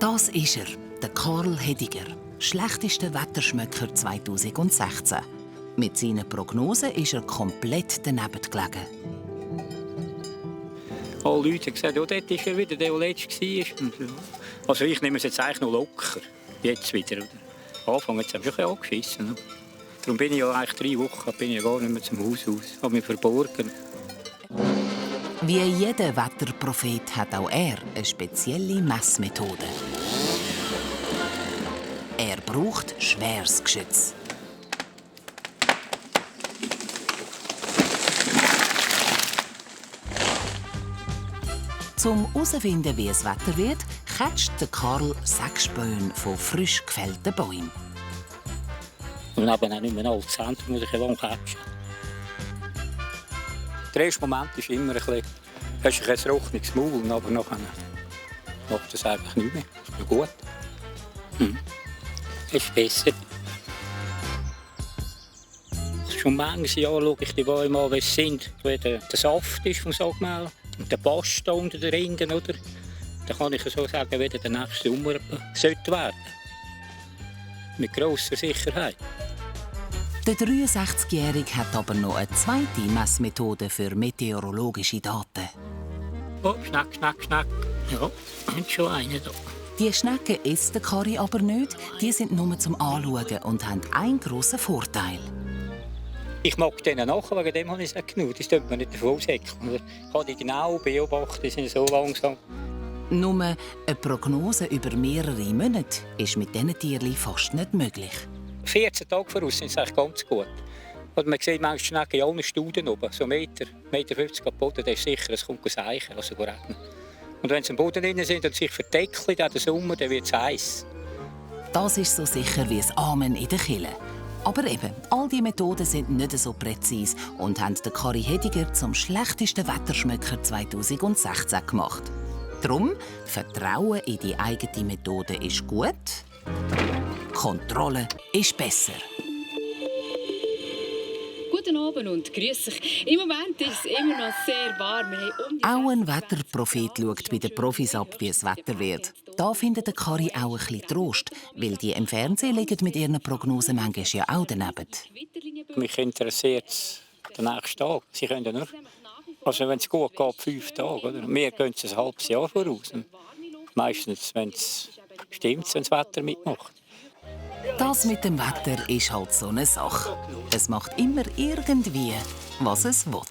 Das ist er, der Karl Hediger, schlechtester Wetterschmöcker 2016. Mit seinen Prognosen ist er komplett daneben gelegen. Alle Leute haben gesagt, oh, dort ist er wieder, der letztes war. Also ich nehme es jetzt eigentlich noch locker, jetzt wieder. Anfang jetzt habe ich schon angeschissen. Darum bin ich ja eigentlich 3 Wochen bin ich gar nicht mehr zum Haus aus. Ich habe mich verborgen. Wie jeder Wetterprophet hat auch er eine spezielle Messmethode. Er braucht schweres Geschütz. Zum herauszufinden, wie es Wetter wird, catcht Karl 6 Späne von frisch gefällten Bäumen. Und dann auch nicht mehr alt Zentrum muss ich lang catchen. Der erste Moment ist immer ein bisschen, hast du ein trockenes Maul, aber nachher macht das einfach nicht mehr. Das ist gut. Das ist besser. Schon manches Jahr schaue ich die Bäume an, wie sie sind, wie der Saft ist vom Sagmehl. Und der Bast da unter den Rinden, oder? Dann kann ich so sagen, wie der nächste Sommer sollte werden. Mit grosser Sicherheit. Der 63-Jährige hat aber noch eine zweite Messmethode für meteorologische Daten. Oh, Schneck, Schneck, Schneck. Ja, und schon eine da. Die Schnecken isst der Kari aber nicht. Die sind nur zum Anschauen und haben einen grossen Vorteil. Ich mag denen nachher, wegen dem habe ich es genug. Das tut man nicht davon sagen. Ich habe die genau beobachtet, die sind so langsam. Nur eine Prognose über mehrere Monate ist mit diesen Tieren fast nicht möglich. 14 Tage voraus sind es eigentlich ganz gut. Und man sieht manchmal Schnecken in allen Studien oben, so 1,50 Meter am Boden, das ist sicher, es kommt seichen, also regnen. Und wenn sie am Boden drin sind und sich verdeckeln, dann Sommer, dann wird es heiß. Das ist so sicher wie das Amen in der Kirche. Aber eben, all diese Methoden sind nicht so präzise und haben den Karl Hediger zum schlechtesten Wetterschmöcker 2016 gemacht. Darum, Vertrauen in die eigene Methode ist gut, Kontrolle ist besser. Guten Abend und grüß dich. Im Moment ist es immer noch sehr warm. Auch ein Wetterprophet schaut bei den Profis ab, wie es Wetter wird. Da findet der Kari auch ein bisschen Trost, weil die im Fernsehen liegen mit ihren Prognosen manchmal ja auch daneben. Mich interessiert der nächste Tag. Sie können ja nur, also wenn es gut geht, 5 Tage. Oder? Wir gehen es ein halbes Jahr voraus. Und meistens, wenn es stimmt, wenn das Wetter mitmacht. Das mit dem Wetter ist halt so eine Sache. Es macht immer irgendwie, was es will.